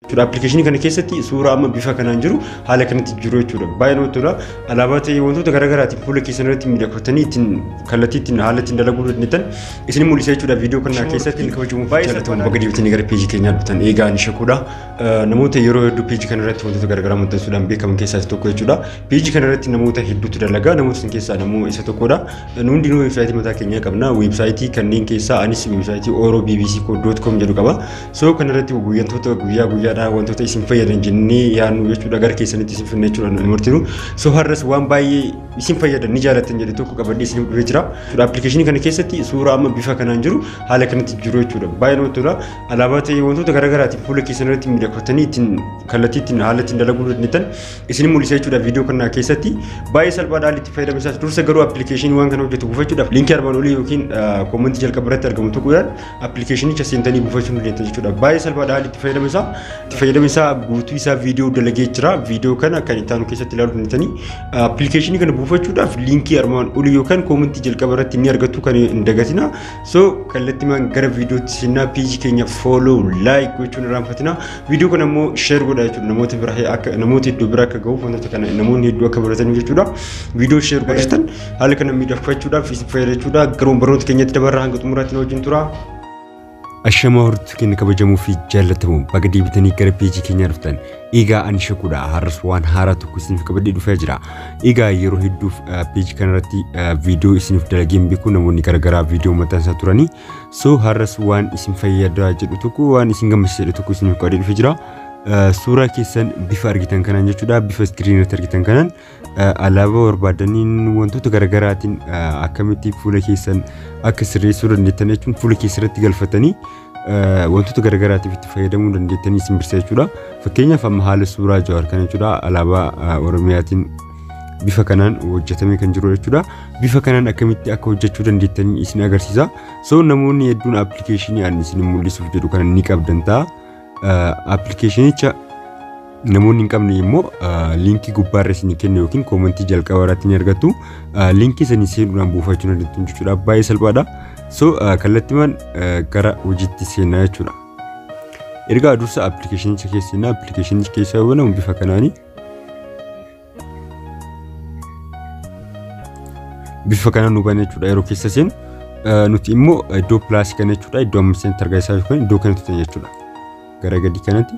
Appilikeeshinii kana keessatti suuraa amma bifa kanaan jiru haala kanatti jiru jechuudha. Baay'ee namatti tola. Alaabaa ta'ee wantoota garaagaraatiin fuula keessan irratti miidhagfatanii ittiin kallattii ittiin haala ittiin dalaguu dandeettan isin mul'isa jechuudha. Viidiyoo kana keessatti kabajamuuf jaallatamu bakka deebitanii gara peejii keenyaa dhuftan eegaa ni shakuudha. Namoota yeroo hedduu peejii kana irratti wantoota garaagaraa maxxansuudhaan beekaman keessaa isa tokko jechuudha. Peejii kana irratti namoota hedduutu dalagaa. Namoota san keessaa namoo isa tokkodha. Nu hundinuu weebsaayitii mataa keenyaa qabna. Weebsaayitii kanneen keessaa anis weebsaayitii orobbc.com jedhu qaba. So kana irratti guyyantoota guyyaa guyyaadhaan wantoota isin fayyadan jennee yaadnu jechuudha, gara keessanitti isin finna jechuudha nu martinu. So har'as waan baay'ee isin fayyadan ni jaallattan jedhe tokko qabadhee isin dhufee jira. Appilikeeshinii kana keessatti suuraa amma bifa kanaan jiru haala kanatti jiru jechuudha. Baay'ee namatti tola. Alaabaa ta'ee wantoota garaagaraatiin fuula keessan irratti miidhagfatanii ittiin kallattii ittiin haala ittiin dalaguu dandeettan isin mul'isa jechuudha. Viidiyoo kana keessatti baay'ee salphaadha haalli itti fayyadama isaas. Dursa garuu appilikeeshinii waan kana hojjetu buufachuudhaaf liinkii armaan olii yookiin koomentii jalqaba irratti argamu tuquudhaan appilikeeshinicha seentanii buufachuu dandeettan jechuudha. Baay'ee salphaadha haalli itti fayyadama isaa. Itti fayyadama isaa guutuu isaa viidiyoo dalagee jira. Viidiyoo kana kan itti aanu keessatti ilaaluu dandeettanii. Appilikeeshinii kana buufachuudhaaf liinkii armaan olii yookaan koomentii jalqaba irratti ni argattu, kan hin dagatina. So kallattiimaan gara viidiyootti seenaa. Peejii keenya follow, like gochuun irraanfatina. Viidiyoo kana immoo share godhaa jechuudha. Namoota bira akka namoota hedduu bira akka gahuuf, wantoota kana namoonni hedduu akka barataniif jechuudha. Viidiyoo share godhatan haala kana miidhagfachuudhaaf isin fayyada jechuudha. Garuu barnoota keenyatti dabarraa, hanga xumuraatti na wajjin tura. Ashamaa hordoftoota keenya kabajamuu fi jaallatamu, baga deebitanii gara peejii keenyaa dhuftan. Egaa ani shakuudha, har'as waan haaraa tokko isiniif qabadhee dhufee jira. Egaa yeroo hedduuf peejii kanarratti viidiyoo isiniif dalageen beeku, namoonni garaagaraa viidiyoo maxxansaa turanii. So har'as waan isin fayyadaa jedhu tokko, waan isin gammachiisa jedhu tokko isiniif qabadhee dhufee jira. Suuraa keessan bifa argitan kanaan jechuudha, bifa iskiriinii irratti argitan kanaan alaabaa barbaadaniin wantoota garaagaraatiin akkamitti fuula keessan akka sirreessuu dandeettan jechuun fuula keessa irratti galfatanii wantoota garaagaraatiif itti fayyadamuu dandeettanii isin birsa jechuudha. Fakkeenyaaf amma haala suuraa Jawaar kana jechuudha, alaabaa Oromiyaatiin bifa kanaan hojjetamee kan jiru jechuudha. Bifa kanaan akkamitti akka hojjechuu dandeettanii isin agarsiisa. So namoonni hedduun appilikeeshinii ani isin mul'isuuf jedhu kana ni qabdan ta'a. Appilikeeshinicha namoonni hin qabne immoo liinkii gubbaarra isin kennu yookiin koomentii jalqaba irratti ni argattu. Liinkii sanii seenuudhaan buufachuu dandeettu jechuudha. Baay'ee salphaadha. So kallattiimaan gara hojiitti seenaa jechuudha. Ergaa dursa appilikeeshinicha keessa seenaa. Appilikeeshinicha keessa yoo banamu bifa kanaani. Bifa kanaan nu bana jechuudha yeroo keessa seenu. Nuti immoo iddoo pilaasii kana jechuudha, iddoo amma isin argaa isaa jiru iddoo kanatti ta'e jechuudha. Gara gadii kanatti.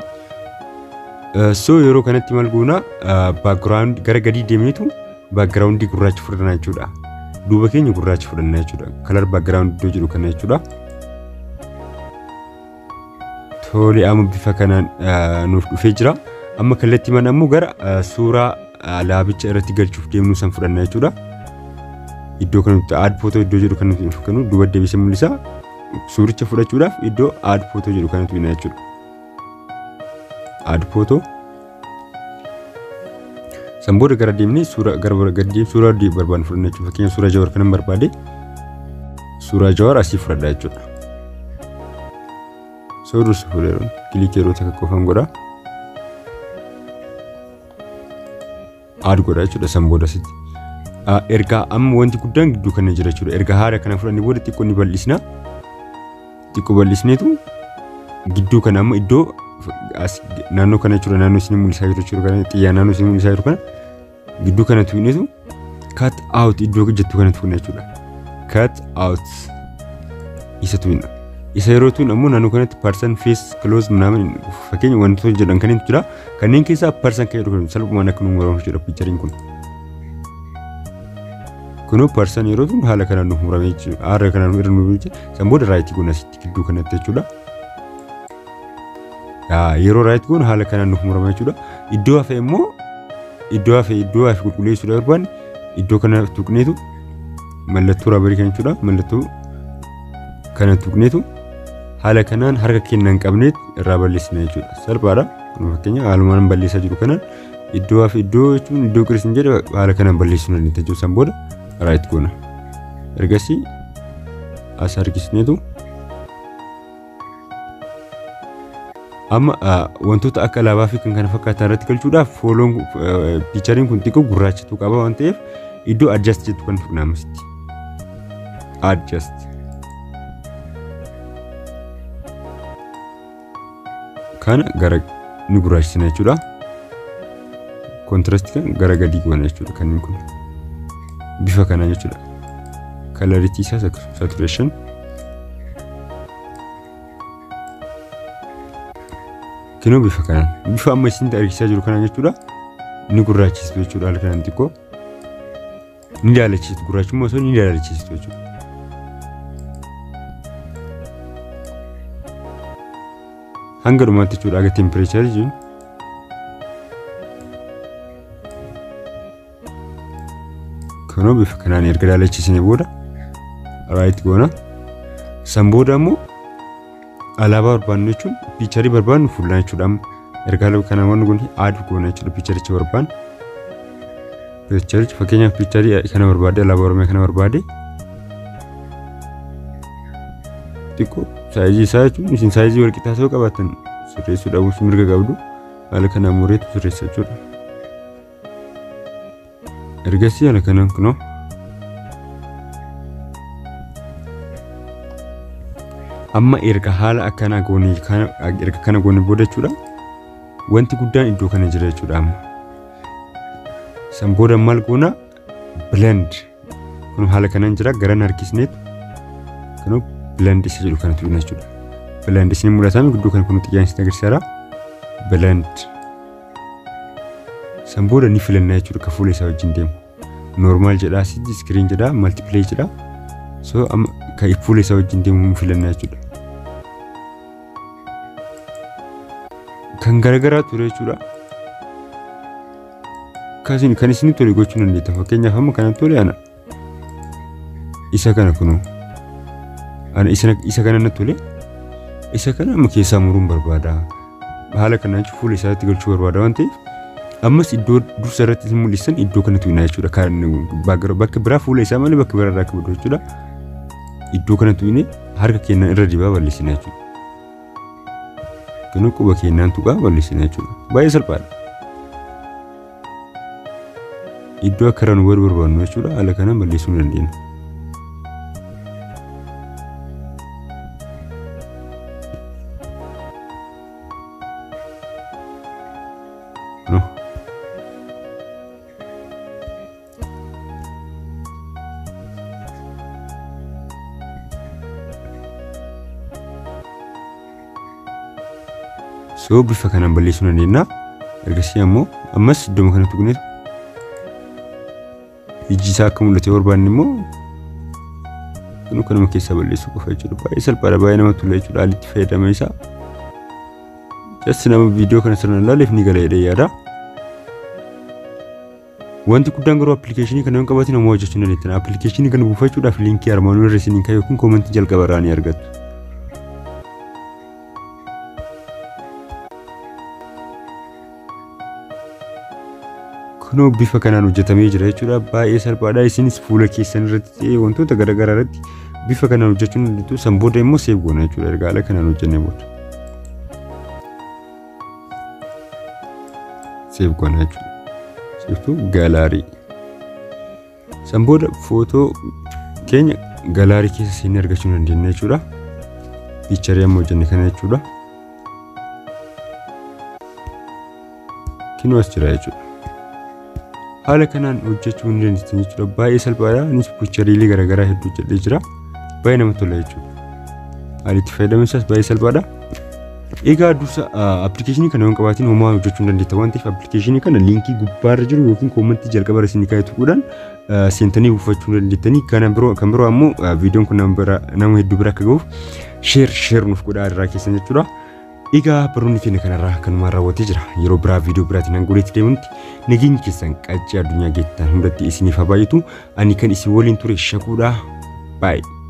So yeroo kanatti maal goona? Background gara gadii deemneetu background gurraacha fudhanna jechuudha. Duuba keenya gurraacha fudhanna jechuudha. Color background iddoo jedhu kana jechuudha. Tole, amma bifa kanaan nuuf dhufee jira. Amma kallattii mana ammoo gara suuraa alaabicha irratti galchuuf deemnu san fudhanna jechuudha. Iddoo kanatti add photo iddoo jedhu kanatti nuuf kennu duuba deebisee mul'isa. Suuricha fudhachuudhaaf iddoo add photo jedhu kanatti hina jechuudha. Add photo. San booda gara deemnee suura gara gadi deemnee suuraa barbaadnu fudhanna jechuudha. Fakkeenyaaf suuraa Jawaar kanan barbaade, suuraa Jawaar asii fudhadha jechuudha. So dursa fuudheeruun kilikii yeroo takka qofaan godha. Add godha jechuudha san booda asitti. Ergaa amma wanti guddaan gidduu kana jira jechuudha. Ergaa haala kana fudhannee booda xiqqoo ni bal'isna. Xiqqoo bal'isneetu gidduu kana amma iddoo as naannoo kana jechuudha, naannoo isin mul'isaa jiru jechuudha, kana xiyyaa naannoo isin mul'isaa jiru kana gidduu kana tuqneetu cut out iddoo jettu kana tuqna jechuudha. Cut out isa tuqna. Isa yeroo tuqnu ammoo naannoo kanatti person, face, close ምናምን fakkeenya wantoota jedhan kanneentu jira. Kanneen keessaa person kan jedhu kan salphumaan akka nu muramu jechuudha piichariin kun. Kunoo person yeroo tun haala kanaan nuuf murame jechuudha. Haala kanaan irra nu jechuudha. San booda raayitii goona asitti gidduu kanatti jechuudha. Yeroo raayit goonu haala kanaan nuuf murama jechuudha. Iddoo hafe immoo iddoo hafe qulqulleessuudha barbaanne iddoo kana tuqneetu mallattoo raabarii kan jechuudha. Mallattoo kana tuqneetu haala kanaan harka keenya hin qabneet irraa balleessina jechuudha. Salphaadha. Kun fakkeenya haalumaan balleessaa jiru kanaan iddoo hafe, iddoo jechuun iddoo qirisin jedhe haala kanaan balleessuu dandeenya jechuudha. San booda raayit goona. Ergasii as harkisneetu amma wantoota akka alaabaa fi kan kana fakkaatan irratti galchuudhaaf fooloon piichariin kun xiqqoo gurraachatu qaba waan ta'eef iddoo adjust jettu kan tuqna ammasitti. Adjust. Kana gara Ni gurraachisina jechuudha. Contrast kan gara gadii goona jechuudha kanneen kun. Bifa kanaan jechuudha. Coloritii isaa saturation. Kinoo bifa kanaan. Bifa amma isin agarsiisaa jiru kanaan jechuudha. Ni gurraachistu jechuudha haala kanaan xiqqoo. Ni daalachiistu, gurraachummaa osoo ni daalachiistu jechuudha. Hanga dhumaatti jechuudha aga temperature jiru. Kunoo bifa kanaan erga daalachiisnee booda right goona. San booda immoo alaabaa barbaannu jechuun picturii barbaannu fuullaan jechuudha. Erga haala kanaan wanni kun add goona jechuudha picturicha barbaannu. Picturicha fakkeenyaaf picturii kana barbaade, alaabaa Oromiyaa kana barbaade, xiqqoo sizeii isaa jechuun isin sizeii wal qixaa ta'uu qabaatan sirreessuu dhabuus mirga qabdu, haala kanaan mureetu sirreessa jechuudha. Ergasii haala kanaan kunoo amma erga haala akkanaa goonee, erga kana goone booda jechuudha, wanti guddaan iddoo kana jira jechuudha amma. San booda maal goona? Blend kun haala kanaan jira, garan harkisneetu kunoo blend isa jedhu kanatu dhufna jechuudha. Blend isin mul'atame gidduu kana kun xiyyaan isin agarsiisa. Blend san booda ni filanna jechuudha ka fuula isaa wajjin deemu. Normal jedhaa, screen jedhaa, multiply jedhaa. So amma ka fuula isaa wajjin deemu ni filanna jechuudha. Kan garagaraa ture jechuudha. Kan isin tole gochuu dandeetta. Fakkeenyaaf amma kana tole ana. Isa kana kunoo. Ana isa kana natti tole. Isa kana amma keessaa muruun barbaada. Haala kanaan fuula isaatti galchuu barbaada waan ta'eef ammas iddoo dursa irratti isin mul'isan iddoo kanatti tuqna jechuudha. Kan bakka biraa fuula isaa malee bakka biraa irraa akka badu jechuudha. Iddoo kana tuqne harka keenyaan irra dibaa balleessina jechuudha. Kunoo quba keenyaan tuqaa balleessina jechuudha. Baay'ee salphaadha. Iddoo akka irraa nu barbaannu jechuudha. Haala kanaan balleessuu dandeenya. So bifa kanaan balleessuu dandeenya. Ergasii ammoo ammas iddoo kana tuqneetu ijji isaa akka mul'ate barbaanne immoo kun kanuma keessaa balleessuu qofa jechuudha. Baay'ee salphaadha, baay'ee namatti tola jechuudha haalli itti fayyadama isaa. Just nama viidiyoo kana sirnaan ilaaleef ni gala jedhee yaada. Wanti guddaan garuu appilikeeshinii kana yoo qabaatin homaa hojjechuu hin dandeettan. Appilikeeshinii kana buufachuudhaaf liinkii armaan olii irra isiniin kaa'e yookiin koomentii jalqaba irraa ni argattu. Kunoo bifa kanaan hojjetamee jira jechuudha. Baay'ee salphaadha. Isinis fuula keessan irratti ta'ee wantoota garaagaraa irratti bifa kanaan hojjechuu ni dandeettu. San booda immoo save goona jechuudha. Erga haala kanaan hojjennee booda. Save goona jechuudha. Save to gallery. San booda footoo keenya gallery keessa seennee argachuu ni dandeenya jechuudha. Picturii amma hojjenne kana jechuudha. Kinoo as jira jechuudha. Haala kanaan hojjechuu ni dandeessan jechuudha. Baay'ee salphaadha. Anis picturiilee garaagaraa hedduu hojjedhee jira. Baay'ee namatti tola jechuudha. Haalli itti fayyadama isaas baay'ee salphaadha. Egaa dursa appilikeeshinii kana yoo qabaatin homaa hojjechuu hin dandeetta waan ta'eef appilikeeshinii kana liinkii gubbaarra jiru yookiin koomentii jalqaba irra isinii kaa'e tuquudhaan seentanii buufachuu dandeettanii. Kana biroo kan biroo ammoo viidiyoon kun nama hedduu bira akka gahuuf share nuuf godhaa irraa keessan jechuudha. Egaa barnoonni keenya kanarraa kanumaan raawwatee jira. Yeroo biraa viidiyoo biraatiin hanga walitti deemutti nageenyi keessan qaccee addunyaa geettan hundatti isiniif haa baay'atu. Ani kan isin waliin ture Shakuudha. Baay'ee.